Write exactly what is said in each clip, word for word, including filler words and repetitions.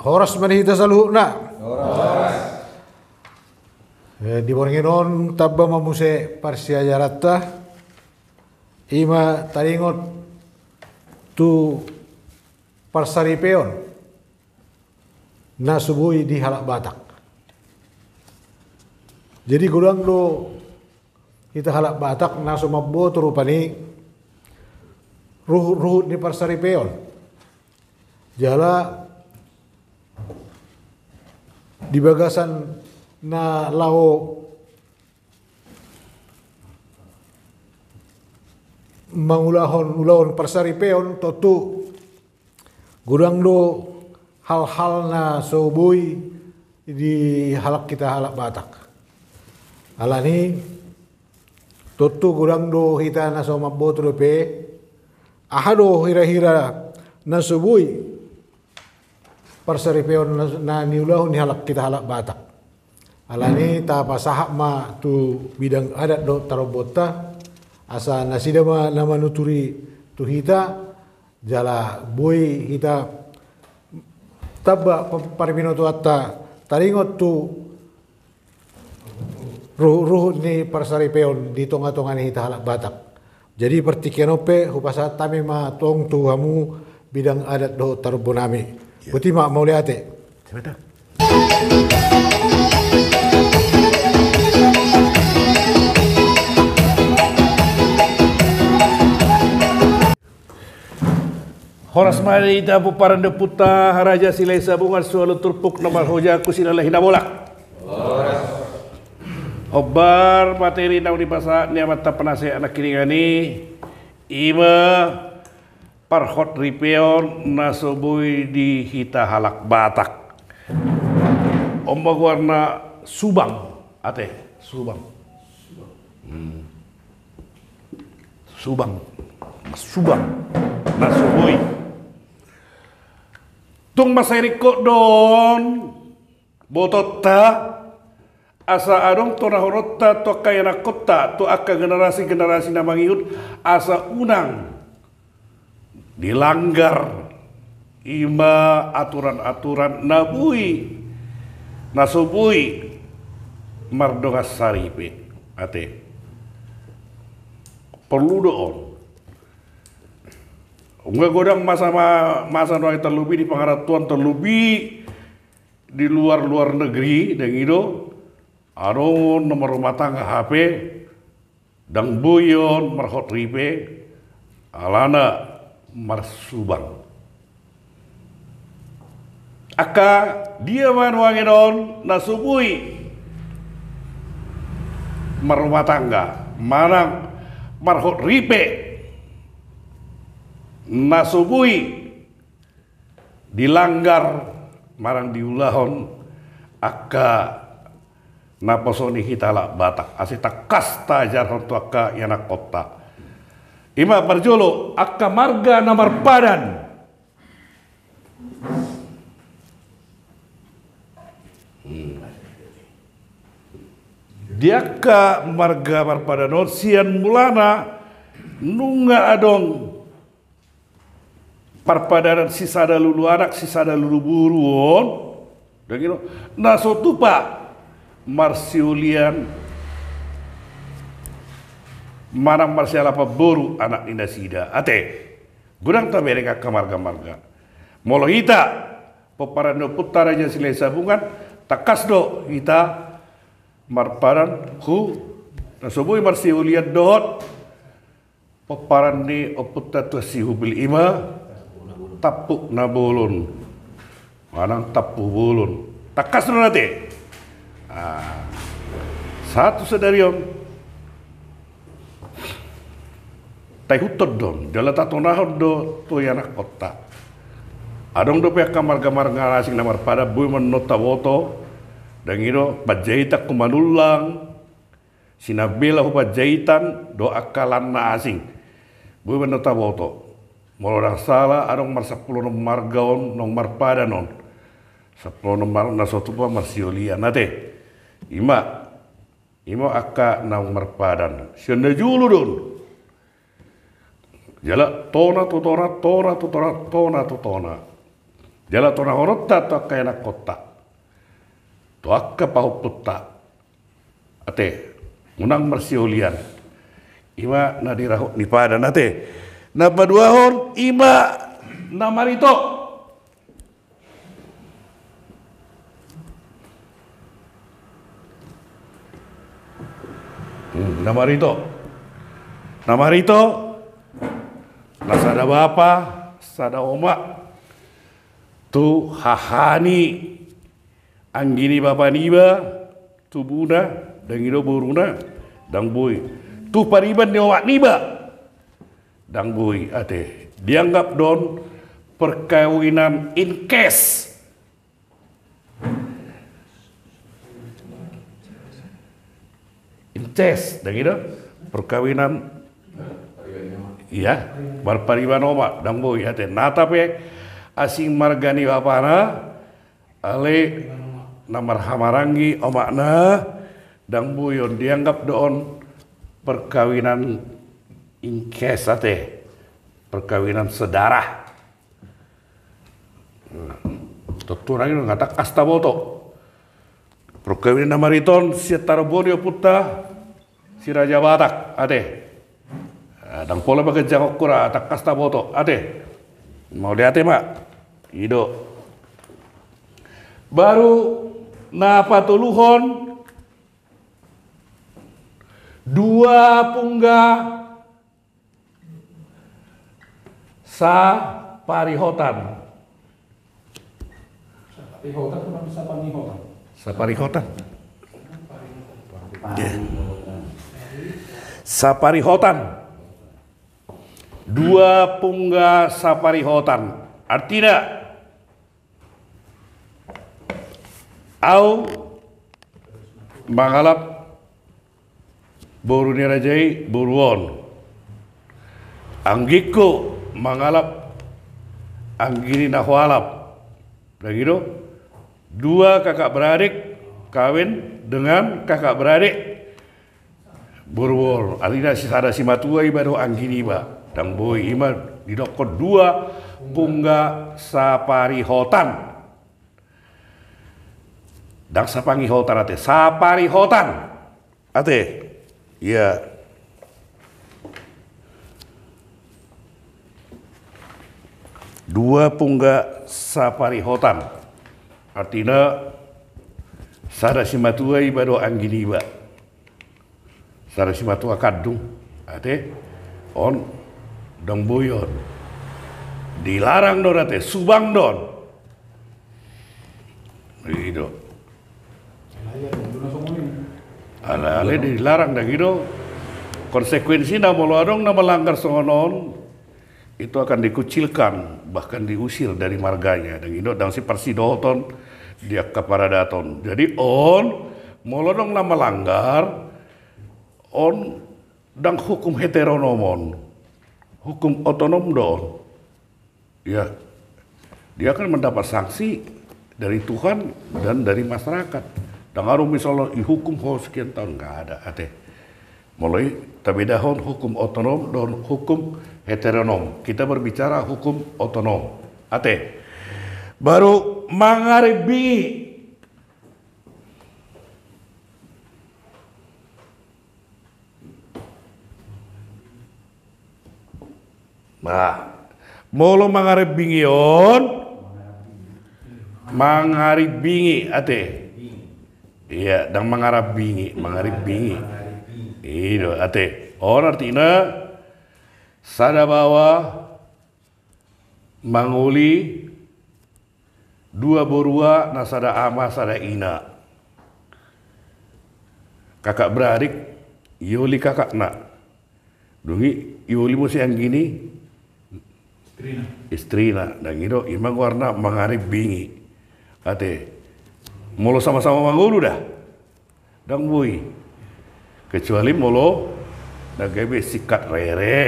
Horas ma di hita saluhutna. Eh, di borngin on tamba ma muse parsiajaranta, i ma taringot tu parsaripeon na so boi di halak Batak. Jadi godang do hita halak Batak na so mamboto rupani ruhut-ruhut ni parsaripeon. Jala di bagasan na laho mangulahon ulaon parsaripeon, tontu godang do hal-hal na so boi di halak hita halak Batak. Alani tontu godang do hita na so mamboto dope aha do hira-hira na so boi parsaripeon na, na niulahon ni halak hita halak Batak. Alani tapasahat ma tu bidang adat dohot tarombonta, asa nasida ma na manuturi tu hita, jala boi hita tamba pa-, parbinotoanta taringot tu ruhut-ruhut ni parsaripeon di tonga-tonga ni hita halak Batak. Jadi partingkian on pe hupasahat hami ma tong tu hamu bidang adat dohot tarombonami. Boti ma, mauliate. Horas ma di hita pomparan ni ompunta Raja Silahisabungan, sualun turpuk na marhoja, kusi na lahi na bolak. Hombar materi naung dipasahat ni amanta penasehat nangkiningan i, i ma parhotripeon na so boi di hita halak Batak. On ma goarna subang, ate, subang. Hmm. Subang. Subang. Na so boi. Tung mansai ringkot do on botoonta, asa adong tonahononta tu angka ianakkonta, tu angka generasi-generasi na mangihut, asa unang dilanggar i ma aturan-aturan na boi, na so boi mardongan saripe. Ate. Porlu do on. Nunga godang masa, ma-, masa nuaeng, tarlobi di pangarantoan, tarlobi di luar-luar negeri, dang i do, adong na marrumah tangga hape, dang boi on marhotripe, alana marsubang. Angka dia ma nuaeng on na so boi marrumah tangga, manang marhotripe, na so boi dilanggar manang diulahon angka naposo ni hita halak Batak, asa tangkas taajarhon tu angka ianakkonta. I ma parjolo, angka marga na marpadan. Hmm. Di angka marga marpadan on, sian mulana nunga adong parpadanan sisada lulu anak, sisada lulu boru on, dang i do, na so tupa marsiulian, manang marsialapan boru anak ni nasida. Ate, godang tabereng angka marga-marga. Molo hita pomparan ni ompunta Raja Silahisabungan, tangkas do hita marpadan tu na so boi marsiulian dohot pomparan ni ompunta Tuan Sihupil, i ma Tampuk na Bolon manang Tampubolon. Tangkas do on, ate. Ah, sahat tu sadari on taihuthon do on, jala tatonahon do tu ianakkonta. Adong dope angka marga-marga na asing na marpadan, boi ma annon taboto, dang i do, Panjaitan hu Manullang, Sinambela hu Panjaitan, dohot angka lan na asing. Boi ma annon taboto. Molo dang sala, adong marsampulu onom marga on naung marpadan on. Sampulu onom marga na so tupa marsiulian, ate. I ma, i ma angka naung marpadan. Sian na jolo do on. Jala tona tu tona, tona tu tona, tona tu tona. Jala tonahononta tu angka ianakkonta, tu angka pahompunta. Ate, unang marsiolian. Ima na dirahut ni padan, ate. Na paduahon, ima na marito. Hmm, na marito. Na marito, na sada bapa, sada omak. Tu haha ni anggi ni bapa niba, tubuna, ndang i do boruna, ndang boi. Tu pariban ni omak niba, ndang boi, ate. Dianggap do on perkawinan incest. Incest, ndang i do? Perkawinan, iya, marpariban omak, ndang boi, ate. Nata pe asing marga ni bapana, alai na marhamaranggi omakna, ndang boi on, dianggap do on perkawinan incest, ate. Perkawinan sedarah. Tontu nangkin nga tangkas taboto. Perkawinan na marito on sian tarombo ni ompunta si Raja Batak, ate. Ah, ndang pola bagen jangon kura, tangkas taboto, ate. Mauliate ma. I do. Baru na patoluhon, dua pungga saparihotan. Saparihotan, bukan sapangihotan. Saparihotan. Saparihotan. Iya. Saparihotan. Dua pungga saparihotan. Artina, au mangalap boru ni raja i boru on. Anggingku mangalap anggi ni na hualap. Ndang i do? Dua kakak beradik kawin dengan kakak beradik boru on. Artina sada simatua iba dohot anggi niba. Ndang boi, ima didokkon dua pungga saparihotan. Ndang sapangihotan, ate, saparihotan. Ate. Iya. Dua pungga saparihotan. Artina sada simatua iba dohot anggi niba. Sada simatua kandung, ate, on, ndang boi on. Dilarang do on, ate, subang do on. I do. Alai, alai dilarang, ndang i do? Konsekuensina molo adong na melanggar songon on, itu akan dikucilkan, bahkan diusir dari marganya. Ndang i do, ndang siparsidohoton di angka paradaton. Jadi on, molo adong na melanggar, on ndang hukum heteronom on. Hukum otonom do on. Ya. Dia akan mendapat sanksi dari Tuhan dan dari masyarakat. Ndang adong misalna dihukum ho sekian tahun, nggak ada, ate. Molo i tabedahon hukum otonom dohot hukum heteronom. Kita berbicara hukum otonom. Ate. Baru mangarimbingi. Nah, molo mangarimbingi on, mangarimbingi, ate. Iya, ndang mangarambingi, mangarimbingi. I do, ate. On artina sada baoa mangoli dua borua na sada ama sada ina. Kakak beradik, ioli kakakna. Dung i ioli muse anggi ni istrina. Istrina, ndang i do, ima goarna mangarimbingi. Ate, molo sama-sama mangolu da. Ndang boi. Kecuali molo na gabe singkat rere.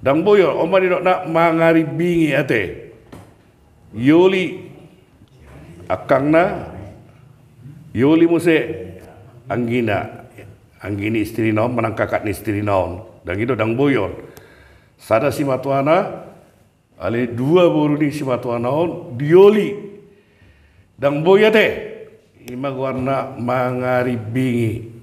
Ndang boi on, on ma didokna mangarimbingi, ate. Ioli angkangna, ioli muse anggina, anggi ni istrina on manang kakak ni istrina on. Ndang i do, ndang boi on. Sada simatuana, Alai dua boru ni simatuana on dioli. Ndang boi ate. I ma goarna mangarimbingi.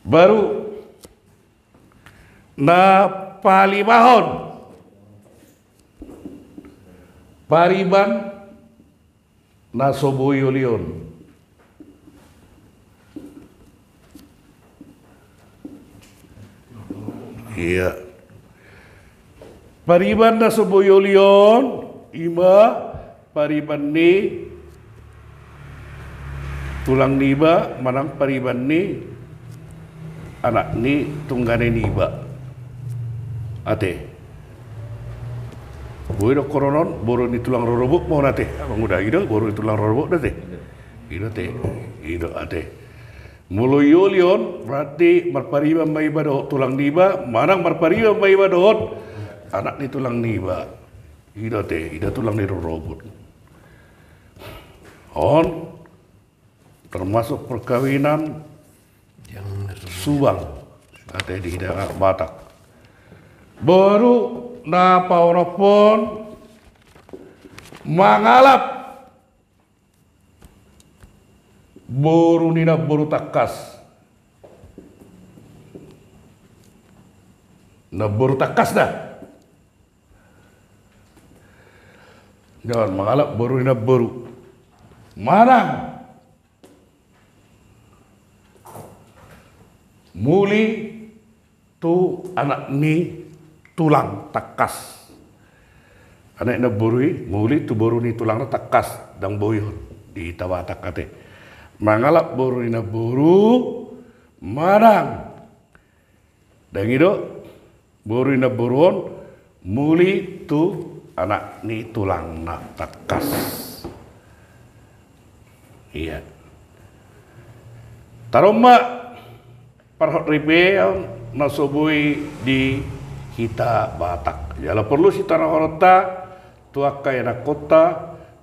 Baru na palimahon, pariban na so boi oli on. Ia. Pariban na so boi oli on, i ma pariban ni tulang niba, manang pariban ni anak ni tunggane niba. Ate. Boi do horon on, boru ni tulang rorobot ma on ate. Amang uda, i do, boru ni tulang rorobot do ate. I do ate. I do ate. Molo ioli on, berarti marpariban ma iba dohot tulang niba, manang marpariban ma iba dohot anak ni tulang niba. I do ate, i do tulang ni rorobot. On termasuk perkawinan subang, ate, di hita Batak. Boru na paonomhon mangalap boru ni namboru tangkas. Namboru tangkas da. Jangan mangalap boru ni namboru. Manang muli tu anak ni tulang tangkas. Anak ni namboru i muli tu boru ni tulangna tangkas, ndang boi on di hita Batak ate. Mangalap boru ni namboru manang, ndang i do, boru ni namboru on muli tu anak ni tulangna tangkas. Ia. Taruhon ma parhot ripe on na so boi di hita Batak. Jala porlu sitanohononta tu angka ianakhonta,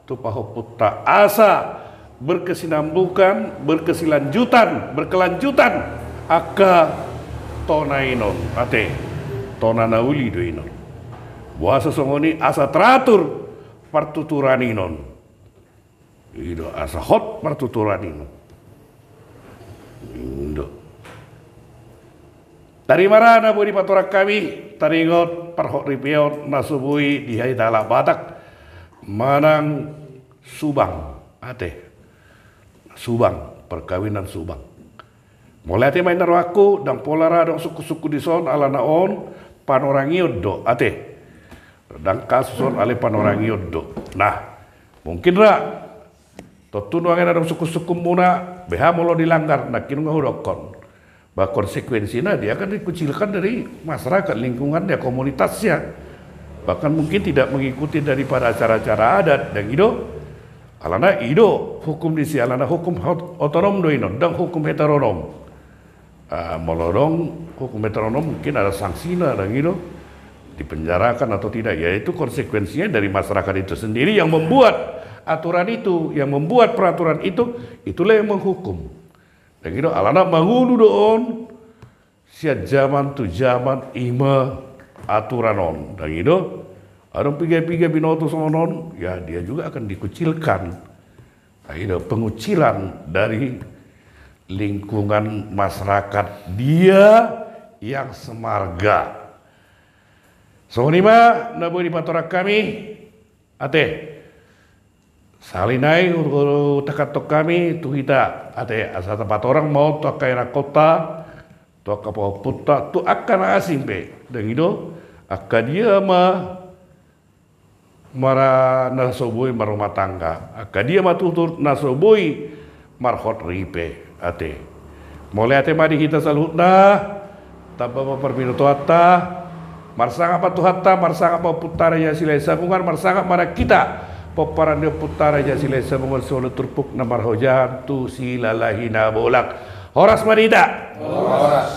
tu pahompunta, asa berkesinambungan, berkesilanjutan, berkelanjutan angka tona i on, ate. Tona na uli do i on. Boasa songon i? Asa teratur partuturan i on. I do, asa hot partuturan i on. I do. Tarima ra na boi dipatorang hami, taringot parhot ripe on na so boi di hita halak Batak manang subang, ate. Subang, perkawinan subang. Mauliate ma inna rohangku, ndang pola ra adong sungkun-sungkun dison, alana on panorangion do, ate. Ndang kasus on, alai panorangion do. Nah, mungkin ra tontu nuaeng adong sungkun-sungkunmuna, beha molo dilanggar, nangkin nunga hudokkon. Bah, konsekuensina dia akan dikucilkan dari masyarakat lingkungannya, komunitasnya. Bahkan mungkin tidak mengikuti daripada acara-acara adat, ndang i do. Alana i do hukum disi, alana hukum hot-, otonom do i on, ndang hukum heteronom. Ah, molo adong hukum heteronom mungkin ada sanksina, ndang i do, dipenjarakan atau tidak, ya itu konsekuensinya dari masyarakat itu sendiri yang membuat aturan itu, yang membuat peraturan itu, itulah yang menghukum. Ndang i do, alana mangolu do on sian jaman tu jaman i ma aturan on, ndang i do. Adong piga-piga binoto songon on, ya dia juga akan dikucilkan. Nah, i do pengucilan dari lingkungan masyarakat dia yang semarga. Songon i ma na boi dipatorang hami, ate. Sahali nai hutangkashon hami tu hita, ate, asa tapatorang ma on tu angka ianakhonta, tu angka pahompunta, tu angka na asing pe, ndang i do, angka dia ma mara na so boi marrumah tangga, angka dia ma tutu na so boi marhot ripe, ate. Mauliate ma di hita saluhutna, tamba ma parbinotoanta, marsangap ma Tuhanta, marsangap ma Ompunta Raja Silahisabungan, marsangap ma nang hita pomparan ni Ompunta Raja Silahisabungan, solu turpuk na marhojahan tu Silalahi Nabolak. Horas ma di hita. Horas.